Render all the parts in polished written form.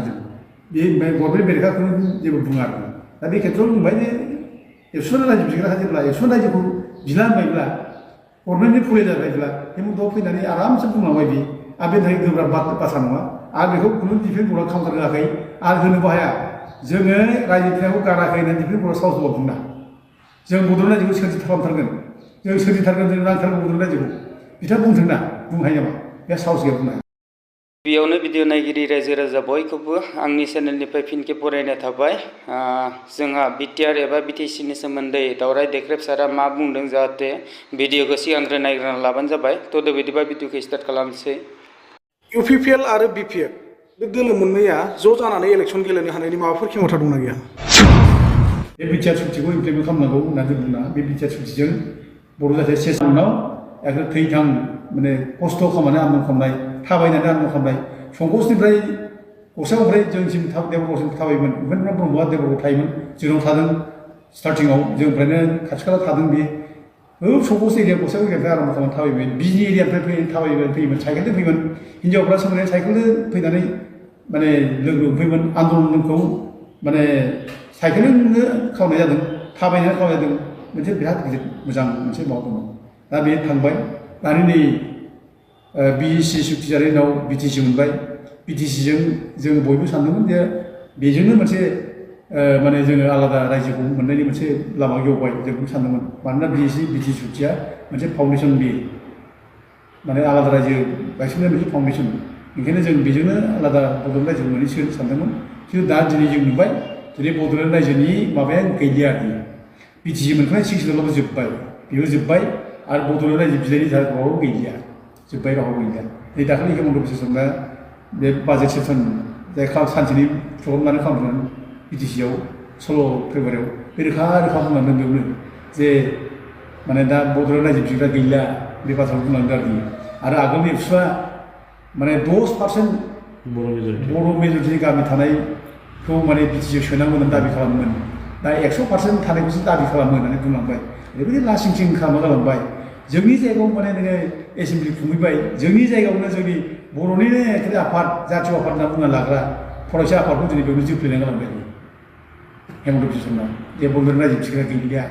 जों बे गभर्नमेन्ट बेरेखाखौनो जेबो बुङा आरो दा बे खेथ्रआव बुंबाय जे एबसुनि रायजो बिग्राहा जेब्ला एबसुनि रायजोखौ बिला होनबायब्ला गभर्नमेन्टनि फुलि जाबायब्ला हेमन्तआ फैनानै आरामसे बुंलांबाय बे आरो बेनि थाखाय गोब्राब बाथ्रा नङा आरो बेखौ खुनु डिफेन्स बर्डआ काउन्टार होआखै आरो होनोबो हाया जोङो रायजो बिग्राखौ गाराखै होननानै डिफेन्स बर्डआ साहस होबा बुंना जों बड'लेण्ड रायजोखौ सोरजि खालामथारगोन जों सोरजिथारगोन जों नांथारगौ बड'लेण्ड रायजोखौ बिथाङा बुंथों ना बुंनो हायो नामा बे साहस गैया बुंनो हाया गिबियावनो भिडिअ नायगिरि रायजो राजा बयखौबो आंनि चेनेलनिफ्राय फिन खेब बरायनाय थाबाय जोंहा बिटिआर एबा बिटिसिनि सोमोन्दै दावराय देख्रेब सारा मा बुंदों जाहाथे भिडिअखौ सिगांग्रो नायग्रोना लाबानो जाबाय थ' बिदिबा भिडिअखौ स्टार्ट खालामनोसै इउपिपिएल आरो बिपिएफ बे दोलो मोननैया ज' जानानै इलेक्सन गेलेनो हानायनि माबाफोर खेमथा दंना गैया बे बिटिआर सुक्तिखौ इमप्लिमेन्ट खालामनांगौ होननानै बुंना बे बिटिआर सुक्तिजों बर' जाथिया सेसनाव एकदम थैथां माने खस्थ' खालामनानै आन्दलन खालामनाय थाबायनानै आन्दलन खालामनाय संकसनिफ्राय गसाइगावनिफ्राय जोंसिम देबरगावसिम थाबायोमोन उपेन्द्र ब्रह्मआ देबरगाव थायोमोन जोंनाव थादों स्टार्टिंआव जोंनिफ्रायनो खाथि खाला थादों बे संकस एरिया गसाइगाव एरियानिफ्राय आराम्भ खालामनानै थाबायोमोन बिजनि एरियानिफ्राय थाबायोमोन साइकेलजों फैयोमोन हिन्जावफ्रा सोंनाय साइकेलजों फैनानै माने लोगो फैयोमोन आन्दलनखौ माने साइकेलजोंनो खालामनाय जादों थाबायनानै खालामनाय जादों मोनसे बिराद गिदिर मोजां मोनसे माबा दङ दा बे थांबाय दानि नै बिएसि सुक्ति जानायनि उनाव बिटिसि मोनबाय बिटिसिजों जों बयबो सानदोंमोन जे बेजोंनो मोनसे माने जोङो आलादा रायजोखौ मोननायनि मोनसे लामा गेवबाय जों सानदोंमोन मानोना बिएसि बिटिसि सुक्तिया मोनसे फाउन्डेसन बे माने आलादा रायजो गायसननाय मोनसे फाउन्डेसन ओंखायनो जों बेजोंनो आलादा बड'लेण्ड रायजो मोनहैसिगोन सानदोंमोन खिन्थु दा दिनै जों नुबाय दिनै बड'लेण्ड रायजोनि माबाया गैलिया आरोखि बिटिसि मोनखानाय 6 सिटआवबो जोब्बाय बेबो जोब्बाय आरो बड'लेण्ड रायजो बिलाइनि रावबो गैलिया जोब्बाय रावबो गैलिया नै दाखालि हेमन्त बिश्वशर्माया बे बाजेट सेसन जाय सानसेनि प्रग्राम खालामदोंमोन बिटिसिआव 16 फेब्रुवारियाव बे रोखा बुंलांदों बेयावनो जे माने दा बड'लेण्ड रायजो बिग्रा गैला बे बाथ्राखौ बुंलांदों आरो आगोलनि एबसुआ माने 10% बर' मेजरिटिनि गामि थानायखौ माने बिटिसिआव सोनांगौ होननानै दाबि खालामोमोन दा 100% थानायखौसो दाबि खालामो होननानै बुंलांबाय ओरैबायदि लासिं सिं खालामना गालांबाय जोंनि जायगायाव माने नोङो एसेमब्लि खुंहैबाय जोंनि जायगायावनो जोंनि बर'निनो एखे आफाद जातीय आफाद होनना बुंना लाग्रा फरायसा आफादखौ दिनै बेयावनो जोफ्लेना गालांबाय हेमन्त बिश्वशर्मा जे बड'लेण्ड रायजो बिग्रा गैलिया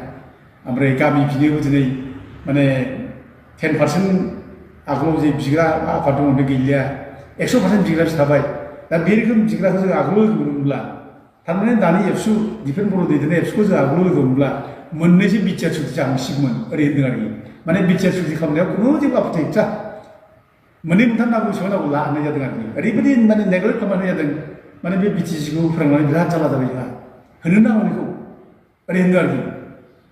ओमफ्राय गामि बिनोबो दिनै माने 10% आगोलाव जे बिग्रा आफाद दङ बे गैलिया 100% बिग्रासो थाबाय दा बे रोखोम बिग्राखौ जों आगोलाव लोगो मोनोमोनब्ला थारमाने दानि एबसु डिफेन्स बर' दैदेननाय एबसुखौ जों आगोलाव लोगो मोनब्ला मोननैसो बिटिआर सुक्ति जाहांसिगौमोन ओरै होन्दों आरोखि माने बिटिआर सुक्ति खालामनायाव खुनु जेबो आपत्ति गैया मोननै मोनथाम नांगौ सिगां नांगौ लानाय जादों आरोखि ओरैबायदि माने नेग्लेक्ट खालामनाय जादों माने बे बिटिसिखौ फोरोंनानै बिराद जारला जाबाय जोंहा होनो नांगौ बेखौ ओरै होन्दों आरोखि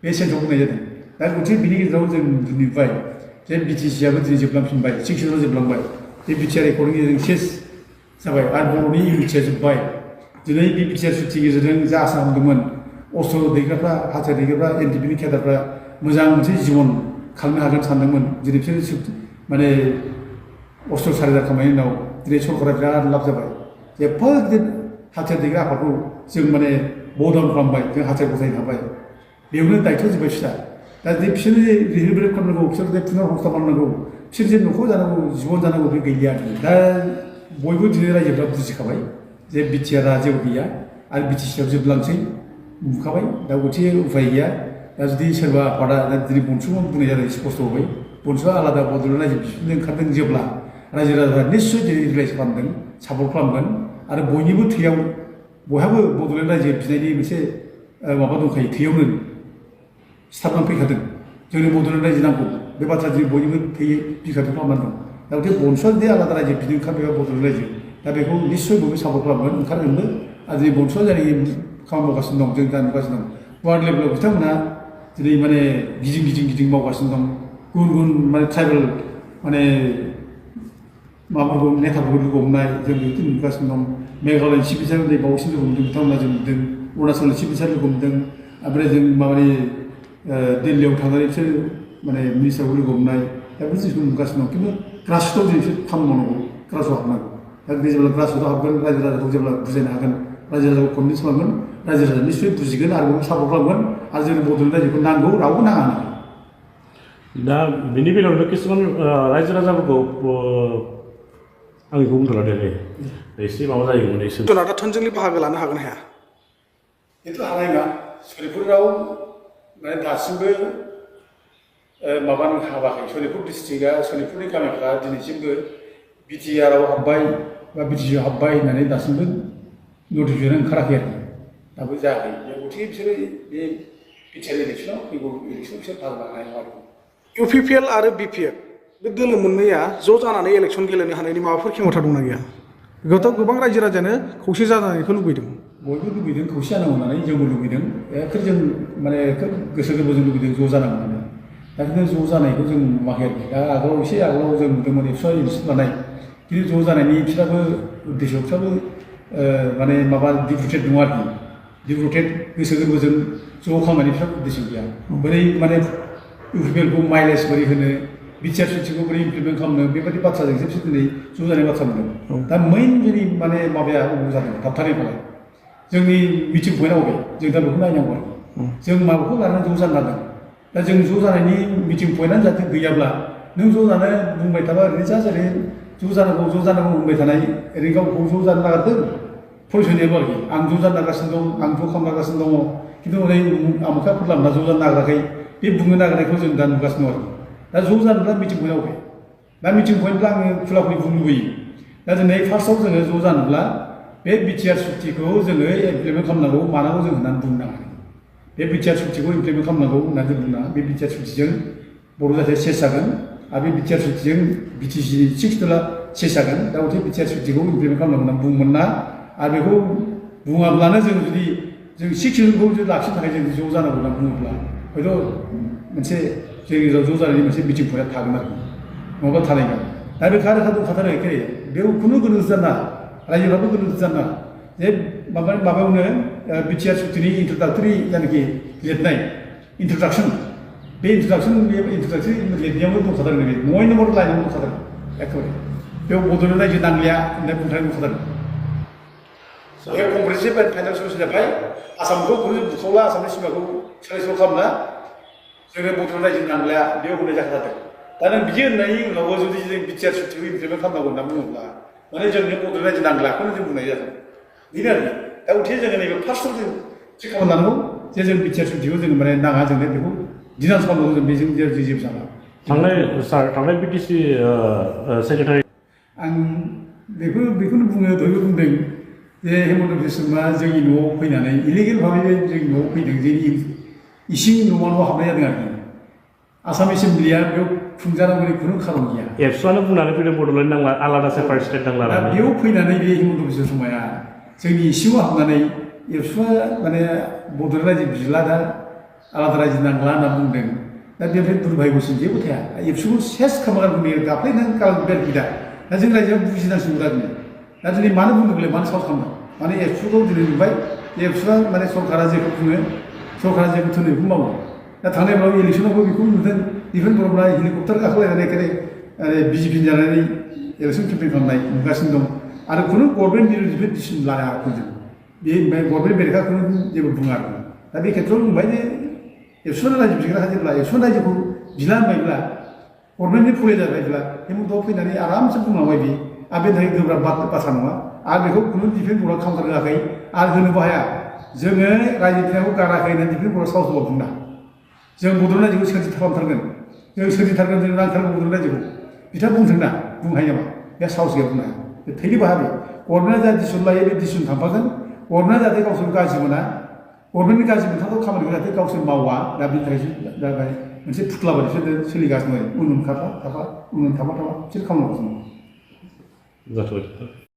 बे सेन्सआव बुंनाय जादों दा गथिखे बिनि गेजेराव जों नुबाय जे बिटिसिआबो दिनै जोबलांफिनबाय 6 सिटआव जोबलांबाय बे बिटिआर रेकर्डनि गेजेरजों सेस जाबाय आरो बर'नि इउनिटिया जोब्बाय दिनै बे बिटिआर सुक्ति गेजेरजों जा आसा खालामदोंमोन अस्त्र दैग्राफ्रा हाथियार दैग्राफ्रा एनडिपिनि केडारफ्रा मोजां मोनसे जिबन खालामनो हागोन सानदोंमोन दिनै बिसोर माने अस्त्र सारेन्डार खालामनायनि उनाव दिनै सरकारा बिराद लाब जाबाय जे एफा गिदिर हाथियार दैग्रा आफादखौ जों माने बडाउन खालामबाय जों हाथियार गथायनो हाबाय बेयावनो दायथ' जोब्बाय फिसा दा जे बिसोरनो जे रिहेबिलिट खालामनांगौ बिसोर जे पुनर संस्थान खालामनांगौ बिसोर जे न'खर जानांगौ जिबन जानांगौ बे गैलिया दा बयबो दिनै रायजोफ्रा बुजिखाबाय जे बिटिआरआ जेबो गैया आरो बिटिसिआव जोबलांसै नुखाबाय दा गथिखे उफाय गैया दा जुदि सोरबा आफादा दिनै बनसुआ बुंनाय जादों स्पस्त'यै बनसुआ आलादा बड'लेण्ड रायजो बिफिननो ओंखारदों जेब्ला रायजो राजाफ्रा निस्सय दिनै रिलाइज खालामदों सापर्ट खालामगोन आरो बयनिबो थैयाव बयहाबो बड'लेण्ड रायजो बिनायनि मोनसे माबा दंखायो थैयावनो सिथाबनानै फैखादों जोंनि बड'लेण्ड रायजो नांगौ बे बाथ्रा दिनै बयनिबो थैयै बिखाखौ खालामनानै दं दा गथिखे बनसुआ जुदि आलादा रायजो बिनो ओंखारबायबा बड'लेण्ड रायजो दा बेखौ निस्सय बयबो सापर्ट खालामगोन ओंखारगोनबो आरो दिनै बनसुआ जायनाखि खामानि मावगासिनो दं जों दा नुगासिनो दं वार्ड लेभेलाव बिथांमोना दिनै माने गिदिं मावगासिनो दं गुबुन माने ट्राइबेल माने माबाफोरखौ नेताफोरखौ लोगो हमनाय जों बेखौ नुगासिनो दं मेघालयनि चिफ मिनिस्टार नै बावैसो लोगो मोनदों बिथांमोना जों नुदों अरुणाचलनि चिफ मिनिस्टार लोगो मोनदों ओमफ्राय जों माबानि दिल्लीयाव थांनानै बिसोर माने मिनिस्टारखौ लोगो हमनाय दा बेफोर जिनिसखौ नुगासिनो दं खिन्थु ग्रासरुटआव जों एसे खामानि मावनांगौ ग्रासरुटआव हाबनांगौ दा जेब्ला ग्रासरुटआव हाबगोन रायजो राजाखौ जेब्ला बुजायनो हागोन रायजो राजाखौ कनभिन्स खालामगोन रायजो राजाया निस्सय बुजिगोन आरो बेखौ सापर्ट खालामगोन आरो जोंनि बड'लेण्ड रायजोखौ नांगौ रावबो नाङा दा बिनि बेलायावनो किसुमान रायजो राजाफोरखौ आं बेखौ बुंथ'ला दे एसे माबा जायोमोन एसे जुनारा थोंजोङै बाहागो लानो हागोन हाया खिन्थु हानाय नङा सनितपुराव माने दासिमबो माबानो हाबाखै सनितपुर डिस्ट्रिक्टआ सनितपुरनि गामिफ्रा दिनैसिमबो बिटिआरआव हाब्बाय बा बिटिसिआव हाब्बाय होननानै दासिमबो नटिफिकेसन ओंखाराखै आरो दाबो जायाखै गथिखे बिसोरो बे बिटिआर इलेक्सनाव फैगौ इलेक्सनाव बिसोर बाहागो लानो हानाय नङा आरो इउपिपिएल आरो बिपिएफ बे दोलो मोननैया ज' जानानै इलेक्सन गेलेनो हानायनि माबाफोर खेमथा दंना गैया बेखौथ' गोबां रायजो राजायानो खौसे जानायखौ लुबैदों बयबो लुबैदों खौसे जानांगौ होननानै जोंबो लुबैदों एखे जों माने खोब गोसो गोरबोजों लुबैदों ज' जानांगौ होननानै दा खिन्थु ज' जानायखौ जों नुवाखै आरोखि दा आगोलाव एसे आगोलाव जों नुदोंमोन एबसुआ इलेक्सन लानाय खिन्थु ज' जानायनि बिसोराबो उद्देश्यफ्राबो माने माबा डिभटेड नङा आरोखि डिभटेड गोसो गोरबोजों ज' खामानि बिसोर उद्देश्य गैया बोरै माने इउपिपिएलखौ माइलेज बोरै होनो बिटिआर सिटिखौ बोरै इमप्लिमेन्ट खालामनो बेबायदि बाथ्राजोंसो बिसोर दिनै ज' जानाय बाथ्रा मोनदों दा मेइन जोंनि माने माबाया अबाव जादों थाबथानायफोरा जोंनि मिटिं पइन्टआव बबे जों दा बेखौ नायनांगौ आरो जों माबाखौ लानानै ज' जानो नांदों दा जों ज' जानायनि मिटिं पइन्टआनो जाहाथे गैयाब्ला नों ज' जानो बुंबाय थाबा ओरैनो जेरै ज' जानांगौ बुंबाय थानाय ओरै गावखौ ज' जानो नागारदों फरिसयनायाबो आरोखि आं ज' जानो नागासिनो दं आं ज' खालामगासिनो दङ खिन्थु ओरै आमुखाफोर लाबोना ज' जानो नागाराखै बे बुंनो नागिरनायखौ जों दा नुगासिनो दं आरोखि दा ज' जानोब्ला मिटिं पइन्टआव फै दा मिटिं पइन्टब्ला आङो खुलाखुलि बुंनो लुबैयो दा दिनै फार्स्टआव जोङो ज' जानोब्ला बे बिटिआर सुक्तिखौ जोङो इमप्लिमेन्ट खालामनांगौ मानांगौ जों होननानै बुंनो नाङा बे बिटिआर सुक्तिखौ इमप्लिमेन्ट खालामनांगौ होननानै जों बुंना बे बिटिआर सुक्तिजों बर' जाथिया सेस जागोन आरो बे बिटिआर सुक्तिजों बिटिसि 6 दला सेस जागोन दा गथे बिटिआर सुक्तिखौ इमप्लिमेन्ट खालामनांगौ होननानै बुंमोन ना आरो बेखौ बुङाब्लानो जों जुदि जों 6 जनखौ लाखिनो थाखाय जों ज' जानांगौ होनना बुङोब्ला हयथ' मोनसे जोंनि गेजेराव ज' जानायनि मोनसे मिटिं पइन्टआ थागोन आरोखि नङाबा थानाय नङा दा बे रोखा दंखाथारो एखे बेयाव खुनु गोनो जाना रायजोफ्राबो गोनो जाना जे माबायावनो बिटिआर सुक्तिनि इन्ट्रडाक्टरि जायनाखि लिरनाय इन्ट्रडाक्सन बे इन्ट्रडाक्सन लिरनायावनो दंखाथारो बे 9 नम्बर लाइनाव दंखाथारो एखेबारे बेयाव बड'लेण्ड रायजो नांलिया होननाय बुंथाय दंखाथारो बे कम्प्रिहेन्सिभ एन्ड फाइनाल सलिउसन जाबाय आसामखौ बुखावला आसामनि सिमाखौ सोलाय सोल' खालामना जोङो बड'लेण्ड रायजो नांलिया बेयाव होनाय जाखाथारदों दा नों बिदि होननायनि उनावबो जुदि जों बिटिआर सुक्तिखौ इमप्लिमेन्ट खालामनांगौ होनना बुङोब्ला माने जोंनि बड'लेण्ड रायजो नांलाखौनो जों बुंनाय जादों बेनो आरोखि दा उथे जोङो नैबे फार्स्टआव जों थि खालामनांगौ जे जों बिटिआर सुक्तिखौ जोङो माने नाङा जोंनो बेखौ डिनाउन्स खालामनांगौ जों बेजों जेबो जाला थांनाय बिटिसि सेक्रेटारि आं बेखौनो बुङो दहायबो बुंदों जे हेमन्त बिश्वशर्मा जोंनि न'आव फैनानै इलिगेल भाबै जोंनि न'आव फैदों जोंनि इसिं न'आव हाबनाय जादों आरोखि आसाम एसेम्ब्लिया बेयाव खुंजानांगौनि खुनु खारन गैया एबसुआनो बुंनानै फैदों बड'लेण्ड नांला आलादा सेपारेट स्टेट नांला दा बेयाव फैनानै बे हेमन्त बिश्वशर्माया जोंनि इसिङाव हाबनानै एबसुआ माने बड'लेण्ड रायजो बिला दा आलादा रायजो नांला होनना बुंदों दा बेनिफ्राय दुर्भाग्यसिम जेबो थाया एबसुखौ सेस खालामनांगौ गाफ्लायनानै खालामबाय दा दा जों रायजोआ बुजिनांसिगौ दा दिनै मानो बुंदोंलै मानो साहस खालामदों माने एबसुखौ दिनै नुबाय एबसुआ माने सरकारा जेखौ बुङो सरकारा जेखौ थोनो बेखौ मावो दा थांनाय उनाव इलेक्सनावबो बेखौ नुदों डिफेन्स बर'फ्रा हेलिकप्टार गाखोलायनानै एखेबारे बिजेपि जानानै इलेक्सन केम्पेइन खालामनाय नुगासिनो दं आरो खुनु गभर्नमेन्ट बिरुद्ध डिसिसन लायाखै जों बे गभर्नमेन्ट बेरेखाखौनो जेबो बुङा आरो दा बे खेत्रआव बुंबाय जे एबसुआनो रायजो बिग्राखा जेब्ला एबसुआनो रायजोखौ बिला होनबायब्ला गभर्नमेन्टनि फुलि जाबायब्ला हेमन्तआ फैनानै आरामसे बुंलांबाय बे आरो बे थाखाय गोब्राब बाथ्रा नङा आरो बेखौ खुनु डिफेन्स बर्डआ काउन्टार होआखै आरो होनोबो हाया जोङो रायजो बिनायखौ गाराखै होननानै डिफेन्स बर्डआ साहस होबा बुंना जों बड'लेण्ड रायजोखौ सोरजि खालामथारगोन जों सोरजिथारगोन जों नांथारगोन बड'लेण्ड रायजोखौ बिथाङा बुंथोंना बुंनो हायो नामा बे साहस गैया बुंनो हाया थैनोबो हाया गभर्नमेन्टआ जा डिसिसन लायो बे डिसिसन थांफागोन गभर्नमेन्टआ जाहाथे गावसोर गाज्रि मोना गभर्नमेन्टनि गाज्रि मोनथावथाव खामानिखौ जाहाथे गावसोर मावा दा बिनि थाखायसो जाबाय मोनसे फुथ्ला बायदि बिसोर सोलिगासिनो दं उन थाफा बिसोर खालामगासिनो दं जाथ'बाय